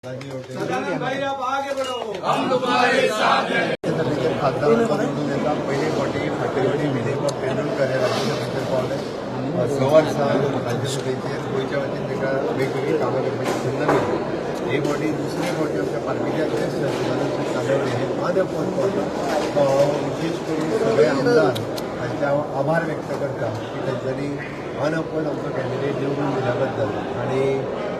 सदानंद भाई, आप आगे बढ़ो। तरेचे खासदार निवडून येता. पयले फावटी फाटेवाडी विनयबाब तेंडुलकर हे राज्यसभेचेर पावले. 6 वर्सां राज्यसभेचेर गोंयच्या वतीन ताका वेगवेगळीं कामां करपाची संद मेळ्ळी. हे फावटी, दुसरे फावटी आमच्या पार्टीचे अध्यक्ष सदानंद शेट तानावडे हे अनअपोज पावता. सो हांव विशेश करून सगळे आमदार हांचे हांव आभार व्यक्त करता की तांच्यांनी अनअपोज आमचो कॅन्डिडेट निवडून दिल्या बद्दल. आनी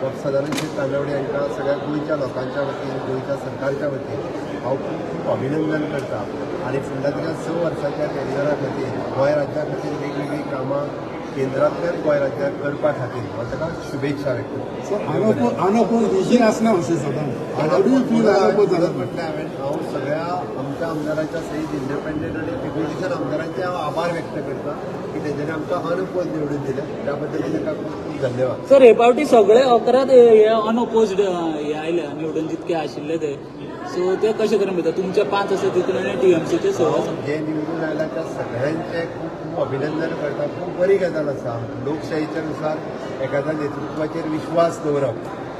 बाब सदानंद शेट तानावडे हांकां सगळ्या गोंयच्या लोकांच्या वतीन, गोंयच्या सरकारच्या वतीन हांव खूब खूब अभिनंदन करता. आनी फुडल्या ताच्या 6 वर्साच्या टेन्युअरा खातीर, गोंय राज्या खातीर वेगवेगळीं कामां केंद्रांतल्यान गोंय राज्याक करपा खातीर हांव ताका शुभेच्छा व्यक्त करता. So unopposed easy आसना अशें सदां. How do you feel unopposed जाला? म्हटलें हांवें, हांव सगळ्या आमच्या आमदारांच्या सहीत इंडिपेंडंट आनी अपोजिशन आमदारांचे हांव आभार व्यक्त करता की तेंच्यांनी आमकां अनअपोज निवडून दिले, त्या बद्दल तांकां खूब खूब धन्यवाद. सर, हे फावटी सगळे 11 हे अनओपोज्ड हे आयले निवडून जितके आशिल्ले ते. सो ते कशे तरेन पळयता? तुमचे पांच आसा तितून आनी टीएमसीचे 6 आसा. जे निवडून आयला त्या सगळ्यांचे खूब खूब अभिनंदन करता. खूब बरी गजाल आसा. लोकशाहीच्या नुसार एखाद्या नेतृत्वाचेर विश्वास दवरप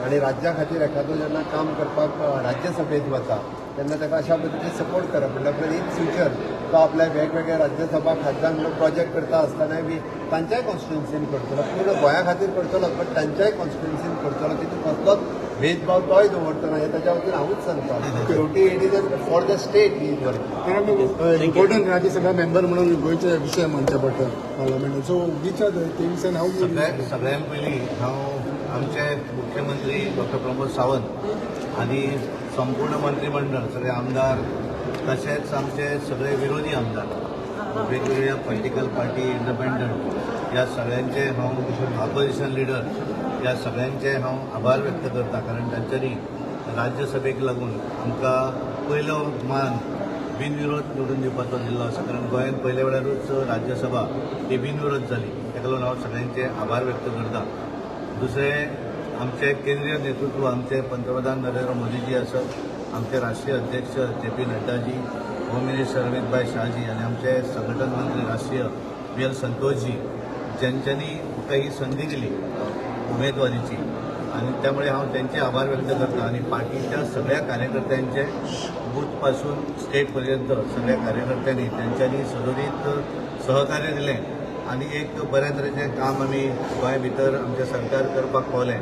आनी राज्या खातीर एखादो जेन्ना काम करपाक राज्यसभेत वता तेन्ना ताका अशा पद्दतीन सपोर्ट करप म्हणल्यार उपरांत इन फ्युचर तो आपल्या वेगवेगळ्या राज्यसभा खासदार म्हणून प्रोजेक्ट करता आसतनाय बी तांच्याय कॉन्स्टिट्युन्सीन करतलो. पूर्ण गोंया खातीर करतलो, बट तांच्याय कॉन्स्टिट्युन्सीन करतलो. तितून कसलोच भेदभाव तोय दवरतो ना, हें ताच्या वतीन हांवूच सांगता. शेवटी it is for the state is working. Important Rajya Sabha member म्हणून गोंयचे विशय मांडचे पडटा पार्लमेंटान. So which are the things and how सगळ्यात पयलीं हांव आमचे मुख्यमंत्री डॉक्टर प्रमोद सावंत आनी संपूर्ण मंत्रिमंडळ, सगळे आमदार, तशेंच आमचे सगळे विरोधी आमदार, वेगवेगळ्या पॉलिटिकल पार्टी, इंडिपेंडंट, ह्या सगळ्यांचे हांव, ऑपोजिशन लिडर, ह्या सगळ्यांचे हांव आभार व्यक्त करता, कारण तांच्यांनी राज्यसभेक लागून आमकां पयलो मान बिनविरोध निवडून दिवपाचो दिल्लो आसा. कारण गोंयांत पयल्या वेळारूच राज्यसभा ही बिनविरोध जाली. ताका लागून हांव सगळ्यांचे आभार व्यक्त करता. दुसरें, आमचे केंद्रीय नेतृत्व, आमचे पंतप्रधान नरेंद्र मोदीजी आसत, आमचे राष्ट्रीय अध्यक्ष J P Nadda ji, home minister Amitbhai Shah ji आनी आमचे संघटन मंत्री राष्ट्रीय बी एल संतोषजी, ज्यांच्यांनी म्हाका ही संदी दिली उमेदवारीची आणि त्यामुळे हांव त्यांचे आभार व्यक्त करता. आणि पार्टीच्या सगळ्या कार्यकर्त्यांचे, बूथपासून स्टेट पर्यंत सगळ्या कार्यकर्त्यांनी त्यांच्यानी सदोदीत सहकार्य दिलें आणि एक बऱ्या तरेचें काम आमी गोंय भितर आमचें सरकार करपाक पावलें.